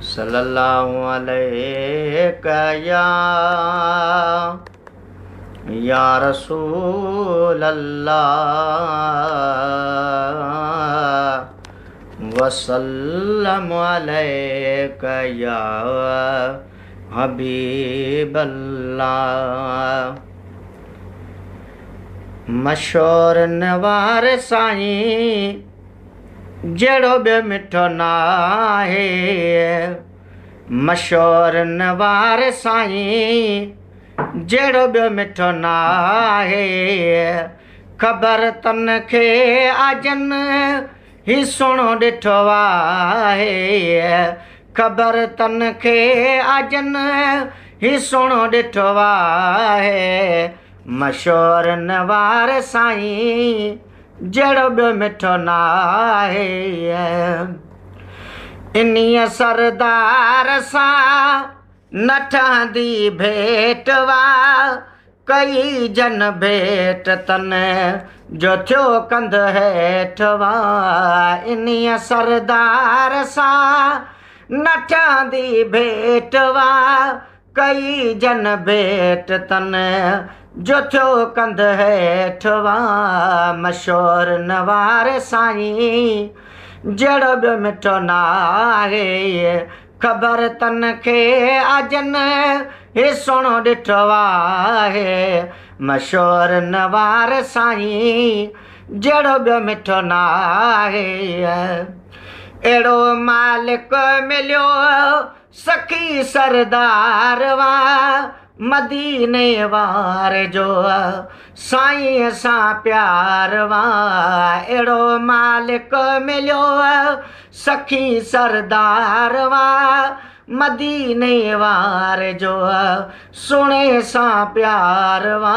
सल्लल्लाहु अलैक या या रसूल अल्लाह वसल्लम अलैक या हबीब अल्लाह। मशहूर नवार साईं जहिड़ो ॿियो मिठो नाहे। मशहूर नवार साईं जहिड़ो ॿियो मिठो नाहे। ख़बर तन खे आजन ही सुहिणो ॾिठो आहे। ख़बर तन खे आजन ही सुहिणो ॾिठो आहे। मशहूर नवार साईं जहिड़ो ॿियो मिठो नाहे। इन्हीअ सरदार सां न ठहंदी भेटवा, कई जन भेट तन जो थियो कंध हेठवा। इन्हीअ सरदार सां न ठहंदी भेटवा, कई जन भेट तन जो थियो कंध हेठवा। मशहूर नवार साईं जहिड़ो ॿियो मिठो नाहे। ख़बर तन खे आजन ही सुहिणो ॾिठो आहे। मशहूर नवार साईं जहिड़ो ॿियो मिठो नाहे। अहिड़ो मालिक मिलियो सखी सरदार वा, मदीने वारे जो साईं सां प्यार वा। अहिड़ो मालिक मिलियो सखी सरदार वा, मदीने वारे जो सुहिणे सां प्यार वा।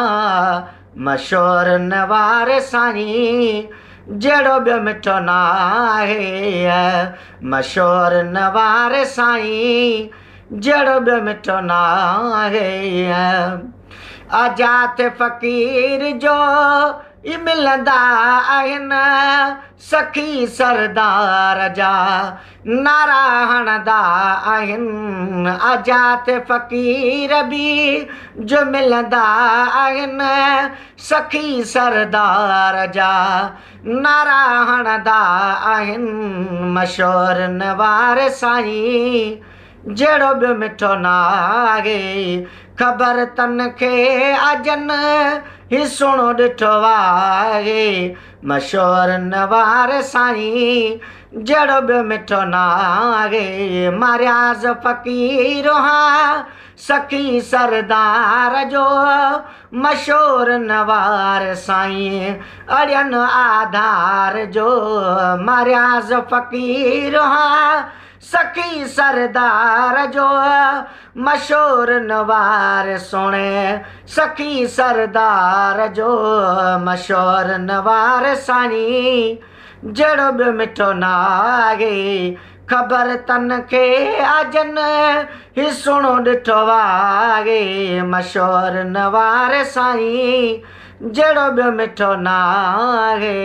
मशहूर नवार साईं जहिड़ो ॿियो मिठो नाहे। मशहूर नवार साईं जहिड़ो ॿियो मिठो नाहे। आजाद फ़क़ीर जो ई मिलंदा आहिनि, सखी सरदार जा नारा हणंदा आहिनि। आजाद फ़क़ीर बि जो मिलंदा आहिनि, सखी सरदार जा नारा हणंदा आहिनि। मशहूर नवार साईं जहिड़ो ॿियो मिठो नाहे। ख़बर तन खे आजन ही सुहिणो ॾिठो आहे। मशहूर नवार साईं जहिड़ो ॿियो मिठो नाहे। मारियाज़ फ़क़ीर हा सखी सरदार जो, मशहूर नवार साईं अड़ियन आधार जो। मारियाज़ फ़क़ीर हा सखी सरदार जो, मशहूर नवार सुहिणे सखी सरदार जो। मशहूर नवार साईं जहिड़ो ॿियो मिठो नाहे। ख़बर तन खे आजन ही सुहिणो ॾिठो आहे। मशहूर नवार साईं जहिड़ो ॿियो मिठो नाहे।